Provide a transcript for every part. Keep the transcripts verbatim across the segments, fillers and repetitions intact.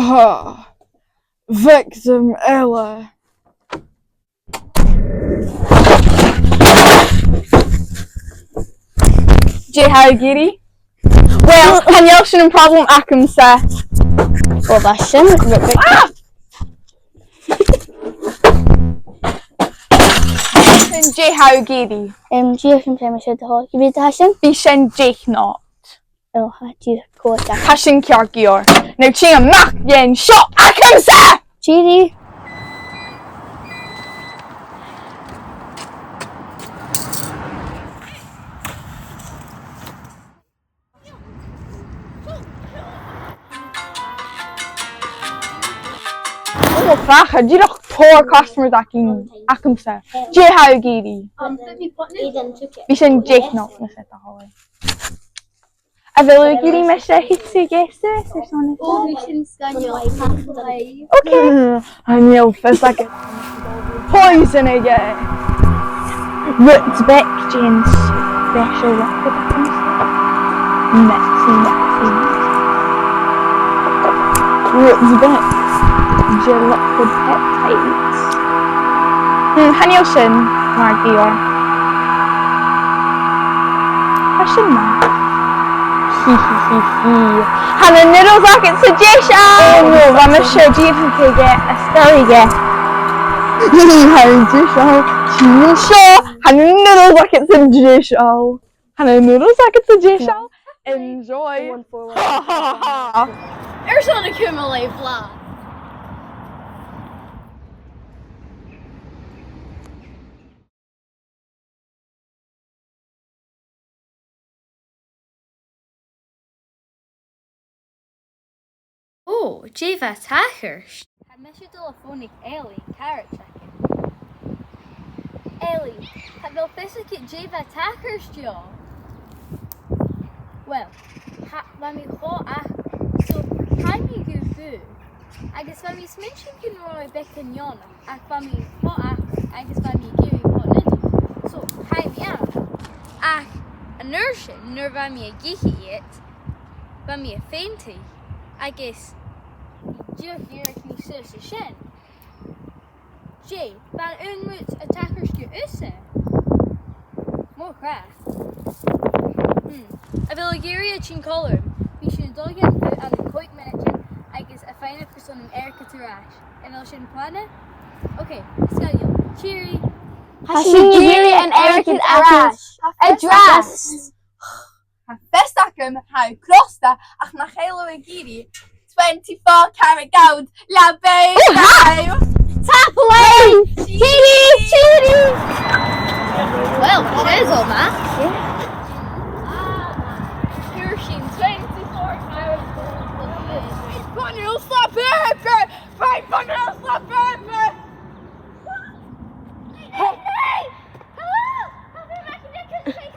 Ah, victim eile. Dè tha thu ag iarraidh? Well, chan eil sin am problem agamsa. Well, bha sin rud beag. Ah! Sin dè tha thu ag iarraidh. Em, dè tha sin, feumaidh sinn a thoirt. Dè tha sin? Bidh sin deich not. Oh, tha, dìreach còta. Tha sin ceart gu leòr. Now, tì a-mach dhen seo agamsa! Tìoraidh. Oh, fuck, tha dìreach tòrr customers agam, agamsa. Dè tha thu ag iarraidh? Um, bidh sin deich not, mas e do thoil e. A bheil thu ag iarraidh mise a thionndadh air son a... Ò, bha sin sgoinneil. Okay. Chan eil fhios agam. Poison aige. Rud beag den special liquid agamsa. Mixy, mixy, mixy. Rud beag de liquid peptides. Hmm, chan eil sin math gu leòr. Tha sin math. Hee, hee, hee, hee. Tha na noodles agadsa deiseil! Oh no, bha mise dìreach a' dol a stad aige. Tha e deiseil. Tha e deiseil. Tha na noodles agadsa deiseil. Tha na noodles agadsa deiseil. Enjoy. One for one. Ha, ha, ha. Airson a' chumail air falbh. Ò, dè bha a' tachairt? Tha mise a' dol a fònadh Ellie, an caraid agam. Ellie, a bheil fios agad dè bha a' tachairt an seo? Well, tha, bha mi cho ach, so, chaidh mi gu bùth, agus bha mi a' smaoineachadh gun robh e beagan neònach. Ach bha mi cho ach agus bha mi ag iarraidh pot noodle. So, chaidh mi ann. Ach an uair sin, nuair a bha mi ag ithe iad, bha mi a' fainntinn, agus dìreach dh'fhuirich mi suas an sin. Dè, bha an aon rud a' tachairt dhut-sa? Mo chreach. Hmm. A bheil thu ag iarraidh tighinn còmhla rium? Bidh sinn a' dol dhan bhùth ann an còig mionaidean agus a' faighneachd airson an airgead air ais. A bheil sin plana? Okay, sgoinneil. Tìoraidh. Tha sinn ag iarraidh an airgead air ais. An-dràsta. Tha fios agam, tha thu crosta, ach nach eil thu ag iarraidh twenty-four karat gold le beagan. Tapadh leibh! Tìoraidh! Tìoraidh! Well, cheers, old man. Fhuair sinn twenty-four karat gold. Five hundred slap paper! Five hundred slap paper! Hey, hey! Hello! I'll be back in a second.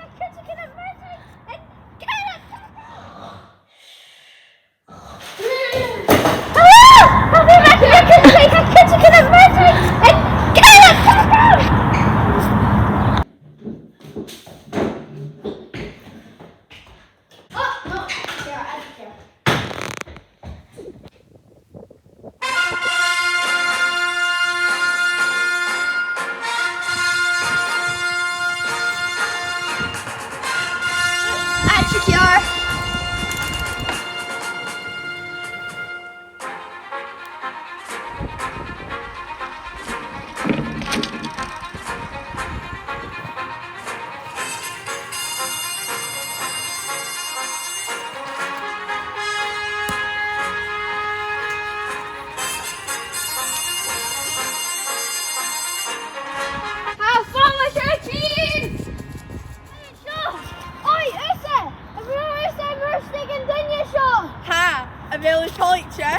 Tha fàilte air Jean! Seo! Oi, thusa! A bheil thusa a' mur-, stig an duine seo? Tha, a bheil thu toilichte?